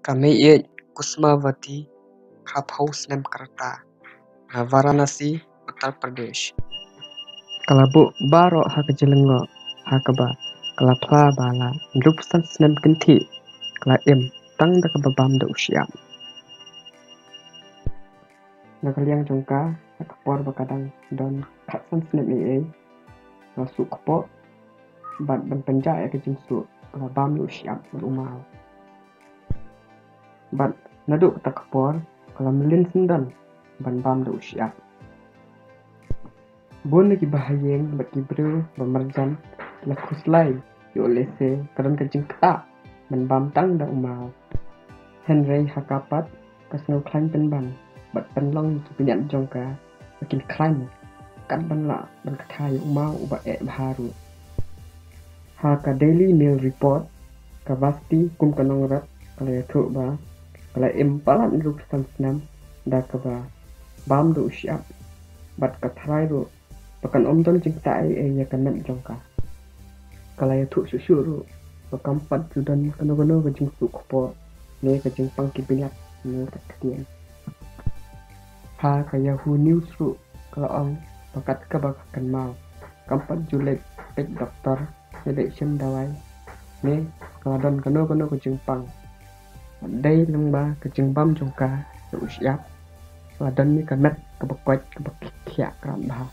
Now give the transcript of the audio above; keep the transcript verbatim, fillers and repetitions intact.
Ka meiieit Kusmavati, khatphew snem ka rta, na Varanasi, Uttar Pradesh. Ka la buh baroh ha ka jinglyngkhuh, ha kaba ka la phla ba la hynriewphew san snem kynthih ka la im tang da kaba bam da u shyiap. Na ka liang jong ka, ha ka por ba ka dang don khatsan snem eiei, ka la suh kpoh, bad ban pynjah ïa ka jingsuh, ka la bam da u shyiap bad u maw. Bad naduh kata ka por, ka la mlien syndon ban bam da u shyiap. Bun na ki bahaïing bad ki briew ba marjan ki la khuslai ïa u lehse ka don ka jingktah ban bam tang da u maw. Hynrei ha ka pat ka sngewkhlaiñ pynban bad pynlong ïa ki bniat jong ka ba kin khlaiñ kat ban lah ban ktah ïa u maw uba eh bha ruh. Ha ka Daily Mail Report, ka Vasti kum ka nongrep ka la ïathuh ba ka la im palat hynriewphew san snem da kaba bam da u shyiap, bad ka tharai ruh ba kan ym don jingktah eiei ïa ka met jong ka. Ka la ïathuh shuh shuh ruh ba kam pat ju don kano kano ka jingsuh kpoh ne ka jingpang ki bniat ne ka ktien. Ha ka Yahoo News ruh ka la ong ba kat kaba ka kynmaw, kam pat ju leit peit doktor ne leit shim dawai ne ka la don kano kano ka jingpang. Dei lyngba ka jingbam jong ka da u shyiap, ka la don ïa ka met kaba koit kaba khiah krap bha.